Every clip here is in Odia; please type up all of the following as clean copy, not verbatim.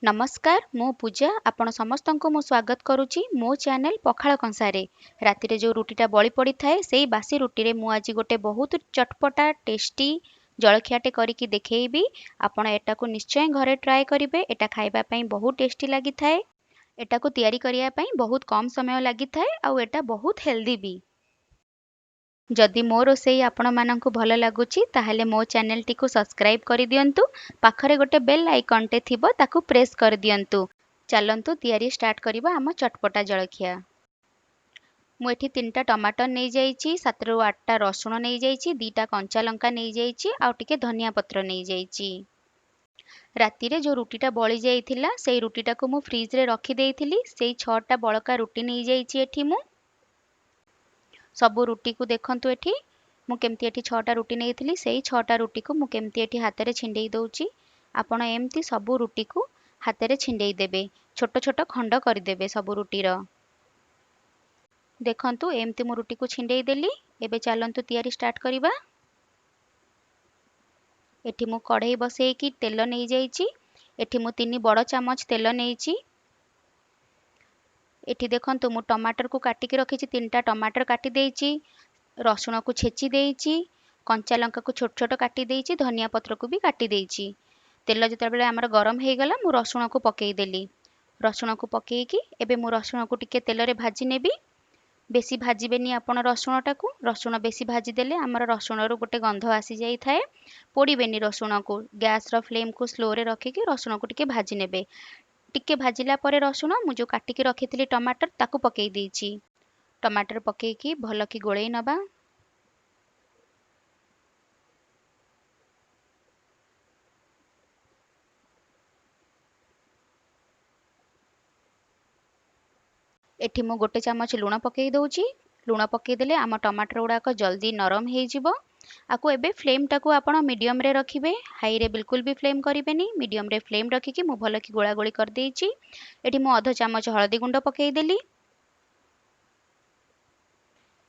ନମସ୍କାର, ମୁଁ ପୂଜା। ଆପଣ ସମସ୍ତଙ୍କୁ ମୁଁ ସ୍ୱାଗତ କରୁଛି ମୋ ଚ୍ୟାନେଲ୍ ପଖାଳ କଂସାରେ। ରାତିରେ ଯେଉଁ ରୁଟିଟା ବଳି ପଡ଼ିଥାଏ, ସେଇ ବାସି ରୁଟିରେ ମୁଁ ଆଜି ଗୋଟେ ବହୁତ ଚଟପଟା ଟେଷ୍ଟି ଜଳଖିଆଟେ କରିକି ଦେଖେଇବି। ଆପଣ ଏଟାକୁ ନିଶ୍ଚୟ ଘରେ ଟ୍ରାଏ କରିବେ। ଏଟା ଖାଇବା ପାଇଁ ବହୁତ ଟେଷ୍ଟି ଲାଗିଥାଏ। ଏଟାକୁ ତିଆରି କରିବା ପାଇଁ ବହୁତ କମ୍ ସମୟ ଲାଗିଥାଏ ଆଉ ଏଟା ବହୁତ ହେଲ୍ଦି ବି। ଯଦି ମୋ ରୋଷେଇ ଆପଣମାନଙ୍କୁ ଭଲ ଲାଗୁଛି, ତାହେଲେ ମୋ ଚ୍ୟାନେଲଟିକୁ ସବସ୍କ୍ରାଇବ୍ କରିଦିଅନ୍ତୁ। ପାଖରେ ଗୋଟେ ବେଲ୍ ଆଇକନ୍ଟେ ଥିବ, ତାକୁ ପ୍ରେସ୍ କରିଦିଅନ୍ତୁ। ଚାଲନ୍ତୁ ତିଆରି ଷ୍ଟାର୍ଟ କରିବା ଆମ ଚଟପଟା ଜଳଖିଆ। ମୁଁ ଏଠି 3ଟା ଟମାଟର ନେଇଯାଇଛି, 7ରୁ 8ଟା ରସୁଣ ନେଇଯାଇଛି, 2ଟା କଞ୍ଚା ଲଙ୍କା ନେଇଯାଇଛି ଆଉ ଟିକେ ଧନିଆ ପତ୍ର ନେଇଯାଇଛି। ରାତିରେ ଯେଉଁ ରୁଟିଟା ବଳି ଯାଇଥିଲା, ସେଇ ରୁଟିଟାକୁ ମୁଁ ଫ୍ରିଜରେ ରଖିଦେଇଥିଲି। ସେଇ 6ଟା ବଳକା ରୁଟି ନେଇଯାଇଛି। ଏଠି ମୁଁ ସବୁ ରୁଟିକୁ ଦେଖନ୍ତୁ, ଏଠି ମୁଁ କେମିତି ଏଠି 6ଟା ରୁଟି ନେଇଥିଲି, ସେଇ 6ଟା ରୁଟିକୁ ମୁଁ କେମିତି ଏଠି ହାତରେ ଛିଣ୍ଡେଇ ଦେଉଛି। ଆପଣ ଏମିତି ସବୁ ରୁଟିକୁ ହାତରେ ଛିଣ୍ଡେଇ ଦେବେ, ଛୋଟ ଛୋଟ ଖଣ୍ଡ କରିଦେବେ ସବୁ ରୁଟିର। ଦେଖନ୍ତୁ, ଏମିତି ମୁଁ ରୁଟିକୁ ଛିଣ୍ଡେଇ ଦେଲି। ଏବେ ଚାଲନ୍ତୁ ତିଆରି ଷ୍ଟାର୍ଟ କରିବା। ଏଠି ମୁଁ କଢ଼େଇ ବସେଇକି ତେଲ ନେଇଯାଇଛି। ଏଠି ମୁଁ 3 ବଡ଼ ଚାମଚ ତେଲ ନେଇଛି। ଏଠି ଦେଖନ୍ତୁ, ମୁଁ ଟମାଟରକୁ କାଟିକି ରଖିଛି। 3ଟା ଟମାଟର କାଟି ଦେଇଛି, ରସୁଣକୁ ଛେଚି ଦେଇଛି, କଞ୍ଚା ଲଙ୍କାକୁ ଛୋଟ ଛୋଟ କାଟି ଦେଇଛି, ଧନିଆ ପତ୍ରକୁ ବି କାଟି ଦେଇଛି। ତେଲ ଯେତେବେଳେ ଆମର ଗରମ ହେଇଗଲା, ମୁଁ ରସୁଣକୁ ପକେଇଦେଲି। ରସୁଣକୁ ପକେଇକି ଏବେ ମୁଁ ରସୁଣକୁ ଟିକେ ତେଲରେ ଭାଜି ନେବି। ବେଶୀ ଭାଜିବେନି ଆପଣ ରସୁଣଟାକୁ। ରସୁଣ ବେଶୀ ଭାଜିଦେଲେ ଆମର ରସୁଣରୁ ଗୋଟେ ଗନ୍ଧ ଆସିଯାଇଥାଏ। ପୋଡ଼ିବେନି ରସୁଣକୁ। ଗ୍ୟାସ୍ର ଫ୍ଲେମ୍କୁ ସ୍ଲୋରେ ରଖିକି ରସୁଣକୁ ଟିକେ ଭାଜି ନେବେ। ଟିକେ ଭାଜିଲା ପରେ ରସୁଣ, ମୁଁ ଯେଉଁ କାଟିକି ରଖିଥିଲି ଟମାଟର, ତାକୁ ପକେଇ ଦେଇଛି। ଟମାଟର ପକେଇକି ଭଲକି ଗୋଳେଇ ନେବା। ଏଠି ମୁଁ 1 ଚାମଚ ଲୁଣ ପକେଇ ଦେଉଛି। ଲୁଣ ପକେଇଦେଲେ ଆମ ଟମାଟର ଗୁଡ଼ାକ ଜଲ୍ଦି ନରମ ହେଇଯିବ। ଆକୁ ଏବେ ଫ୍ଲେମ୍ଟାକୁ ଆପଣ ମିଡ଼ିୟମରେ ରଖିବେ, ହାଇରେ ବିଲକୁଲ ବି ଫ୍ଲେମ୍ କରିବେନି। ମିଡ଼ିୟମରେ ଫ୍ଲେମ୍ ରଖିକି ମୁଁ ଭଲକି ଗୋଳାଗୋଳି କରିଦେଇଛି। ଏଠି ମୁଁ ଅଧ ଚାମଚ ହଳଦୀ ଗୁଣ୍ଡ ପକେଇଦେଲି।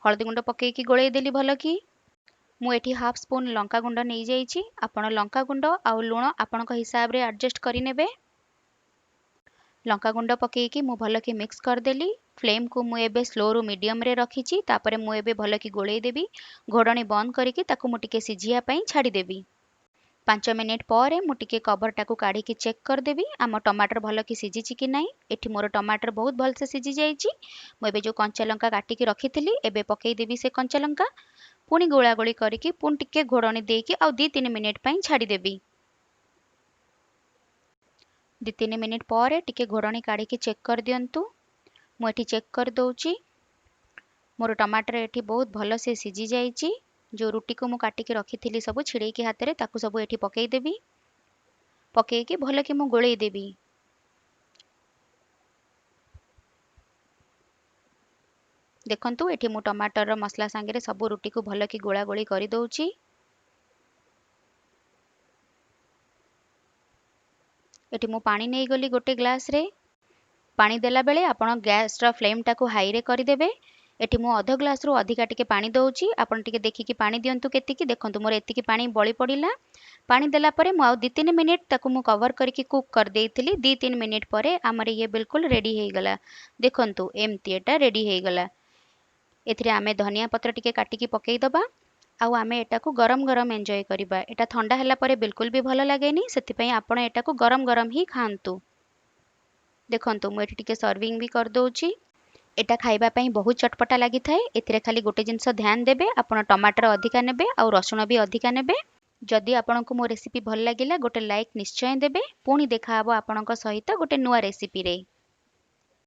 ହଳଦୀ ଗୁଣ୍ଡ ପକେଇକି ଗୋଳେଇ ଦେଲି ଭଲକି। ମୁଁ ଏଠି ହାଫ୍ ସ୍ପୁନ୍ ଲଙ୍କା ଗୁଣ୍ଡ ନେଇଯାଇଛି। ଆପଣ ଲଙ୍କା ଗୁଣ୍ଡ ଆଉ ଲୁଣ ଆପଣଙ୍କ ହିସାବରେ ଆଡ଼ଜଷ୍ଟ କରିନେବେ। ଲଙ୍କା ଗୁଣ୍ଡ ପକେଇକି ମୁଁ ଭଲକି ମିକ୍ସ କରିଦେଲି। ଫ୍ଲେମ୍କୁ ମୁଁ ଏବେ ସ୍ଲୋରୁ ମିଡ଼ିୟମରେ ରଖିଛି। ତାପରେ ମୁଁ ଏବେ ଭଲକି ଗୋଳେଇ ଦେବି। ଘୋଡ଼ଣୀ ବନ୍ଦ କରିକି ତାକୁ ମୁଁ ଟିକେ ସିଝିବା ପାଇଁ ଛାଡ଼ିଦେବି। 5 ମିନିଟ୍ ପରେ ମୁଁ ଟିକେ କଭରଟାକୁ କାଢ଼ିକି ଚେକ୍ କରିଦେବି ଆମ ଟମାଟର ଭଲକି ସିଝିଛି କି ନାହିଁ। ଏଠି ମୋର ଟମାଟର ବହୁତ ଭଲସେ ସିଝି ଯାଇଛି। ମୁଁ ଏବେ ଯେଉଁ କଞ୍ଚା ଲଙ୍କା କାଟିକି ରଖିଥିଲି, ଏବେ ପକେଇଦେବି ସେ କଞ୍ଚା ଲଙ୍କା। ପୁଣି ଗୋଳାଗୋଳି କରିକି ପୁଣି ଟିକେ ଘୋଡ଼ଣୀ ଦେଇକି ଆଉ 2-3 ମିନିଟ୍ ପାଇଁ ଛାଡ଼ିଦେବି। 2-3 ମିନିଟ୍ ପରେ ଟିକେ ଘୋଡ଼ଣୀ କାଢ଼ିକି ଚେକ୍ କରିଦିଅନ୍ତୁ। ମୁଁ ଏଠି ଚେକ୍ କରିଦେଉଛି। ମୋର ଟମାଟର ଏଠି ବହୁତ ଭଲସେ ସିଝି ଯାଇଛି। ଯେଉଁ ରୁଟିକୁ ମୁଁ କାଟିକି ରଖିଥିଲି ସବୁ ଛିଡ଼େଇକି ହାତରେ, ତାକୁ ସବୁ ଏଠି ପକେଇଦେବି। ପକେଇକି ଭଲକି ମୁଁ ଗୋଳେଇ ଦେବି। ଦେଖନ୍ତୁ, ଏଠି ମୁଁ ଟମାଟରର ମସଲା ସାଙ୍ଗରେ ସବୁ ରୁଟିକୁ ଭଲକି ଗୋଳାଗୋଳି କରିଦେଉଛି। ଏଠି ମୁଁ ପାଣି ନେଇଗଲି ଗୋଟେ ଗ୍ଲାସ୍ରେ। ପାଣି ଦେଲା ବେଳେ ଆପଣ ଗ୍ୟାସ୍ର ଫ୍ଲେମ୍ଟାକୁ ହାଇରେ କରିଦେବେ। ଏଠି ମୁଁ ଅଧ ଗ୍ଲାସ୍ରୁ ଅଧିକା ଟିକେ ପାଣି ଦେଉଛି। ଆପଣ ଟିକେ ଦେଖିକି ପାଣି ଦିଅନ୍ତୁ କେତିକି। ଦେଖନ୍ତୁ, ମୋର ଏତିକି ପାଣି ବଳି ପଡ଼ିଲା। ପାଣି ଦେଲା ପରେ ମୁଁ ଆଉ 2-3 ମିନିଟ୍ ତାକୁ ମୁଁ କଭର୍ କରିକି କୁକ୍ କରିଦେଇଥିଲି। 2-3 ମିନିଟ୍ ପରେ ଆମର ଇଏ ବିଲକୁଲ ରେଡ଼ି ହେଇଗଲା। ଦେଖନ୍ତୁ, ଏମିତି ଏଟା ରେଡ଼ି ହେଇଗଲା। ଏଥିରେ ଆମେ ଧନିଆ ପତ୍ର ଟିକେ କାଟିକି ପକେଇଦେବା ଆଉ ଆମେ ଏଟାକୁ ଗରମ ଗରମ ଏନ୍ଜୟ କରିବା। ଏଟା ଥଣ୍ଡା ହେଲା ପରେ ବିଲକୁଲ ବି ଭଲ ଲାଗେନି, ସେଥିପାଇଁ ଆପଣ ଏଟାକୁ ଗରମ ଗରମ ହିଁ ଖାଆନ୍ତୁ। ଦେଖନ୍ତୁ, ମୁଁ ଏଠି ଟିକେ ସର୍ଭିଂ ବି କରିଦେଉଛି। ଏଟା ଖାଇବା ପାଇଁ ବହୁତ ଚଟପଟା ଲାଗିଥାଏ। ଏଥିରେ ଖାଲି ଗୋଟେ ଜିନିଷ ଧ୍ୟାନ ଦେବେ ଆପଣ, ଟମାଟର ଅଧିକା ନେବେ ଆଉ ରସୁଣ ବି ଅଧିକା ନେବେ। ଯଦି ଆପଣଙ୍କୁ ମୋ ରେସିପି ଭଲ ଲାଗିଲା, ଗୋଟେ ଲାଇକ୍ ନିଶ୍ଚୟ ଦେବେ। ପୁଣି ଦେଖାହେବ ଆପଣଙ୍କ ସହିତ ଗୋଟେ ନୂଆ ରେସିପିରେ।